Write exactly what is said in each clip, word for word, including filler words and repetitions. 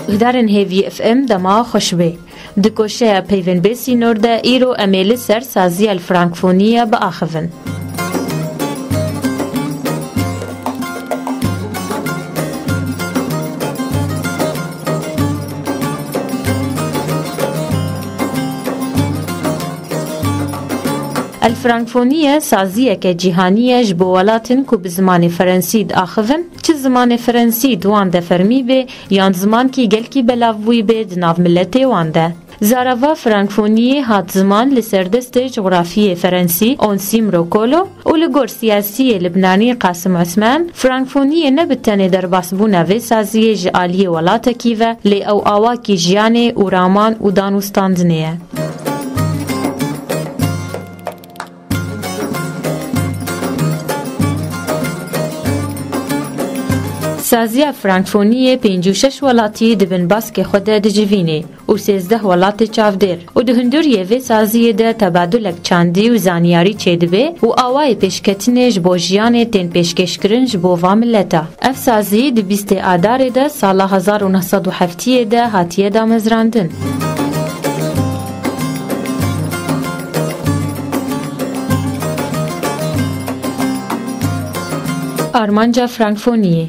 Guhdarên Hêvî F M, dema xweş bê. Di koşeya peyvên bê sînor de îro em ê li ser saziya li Frankfoniye biaxivin. El Frankfoniye saziyeke cîhanî ye ji bo welatên ku bi zimanê Frensî diaxivin, çi zimanê Frensî di wan de fermî bê yan zimankî gelkî belavbûyî bê di nav miletê wan de. Zarava Frankfoniyê hat ziman li ser destê cografiyê Frensî Onsim Rokolo û li gor siyasiyê Libnanî Qasim Osman, Frankfoniyê ne bi tenê derbasbûna vê saziyê ji aliyê welatekî ve, lê ew awakî jiyanê û raman û danûstandinê ye. Saziya Frankfoniyê pêncî û şeş welatî di bin baskê xwe de dicivînê û sêzdeh welatê çavdêr û di hundiriyê vê saziyê de tebadulek çandî û zanyarî çêdibe û awayê pêşketinê ji bo jiyanê tên pêşkêşkirin ji bo va mileta. Ev sazî di bîstê Adarê de sala hezar û neh sed û heftiyê de hatiye damezrandin. Armanca Frankfoniyê.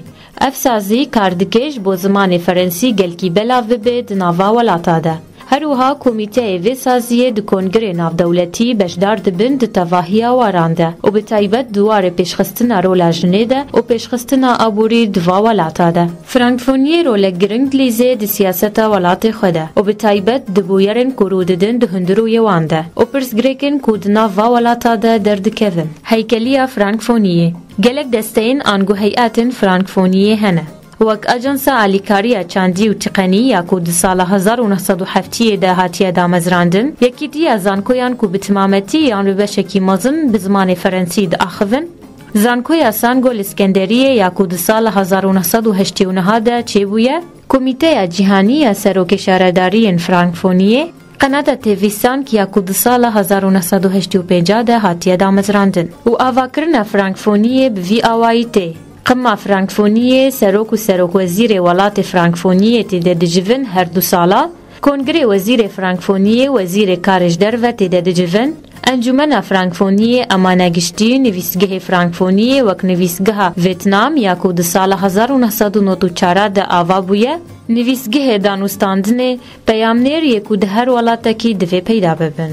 Ev sazî kar dike ji bo zimanê Frensî gelkî belav bibe di nava welata de. Her wiha komîteyê vê saziyê di kongirê navdewletî beşdar dibin di tevahiya waran de û bi taybet di warê pêşxistina rola jinê de û pêşxistina aborî di va welata de. Frankfoniyê rolek giring dilîze di siyaseta welatê xwe de û bi taybet di bûyerên ku rû didin di hundirûyê wan de û pirsgirêkên ku di nav va welata de derdikevin. Heykeliya Frankfoniyê. Gelek desteyên ango heyetên Frankfoniyê hene. Wek Ajansa Alîkariya Çandî û Tiqenî ya ku di sala hezar û neh sed û heftiyê de hatiye damezrandin, Yekîtiya Zankoyan ku bi timametî yan bi beşekî mezin bi zimanê Frensî diaxivin, Zankoya Sango li Skenderiyê ya ku di sala hezar û neh sed û heştê û neh de çêbûye, Komîteya Cîhanî ya Serokê Şaredariyên Frankfoniyê, Qenata Têvîsank ya ku di sala hezar û neh sed û heştê û pênc de hatiye damezrandin û avakirina Frankfoniyê bi vî awayî tê. Qima Frankfoniyê, serok û serokwezîrê welatê Frankfoniyê tê de dicivin her du sala, Kongirê Wezîrê Frankfoniyê, Wezîrê Karê ji Derve tê de dicivin, Encûmena Frankfoniyê, Emana Giştî, Nivîsgehê Frankfoniyê wek nivîsgeha Vêtnam ya ku di sala hezar û neh sed û nod û çar de ava bûye, nivîsgehê danûstandinê, peyamnêr yê ku di her welatekî divê peyda bibin.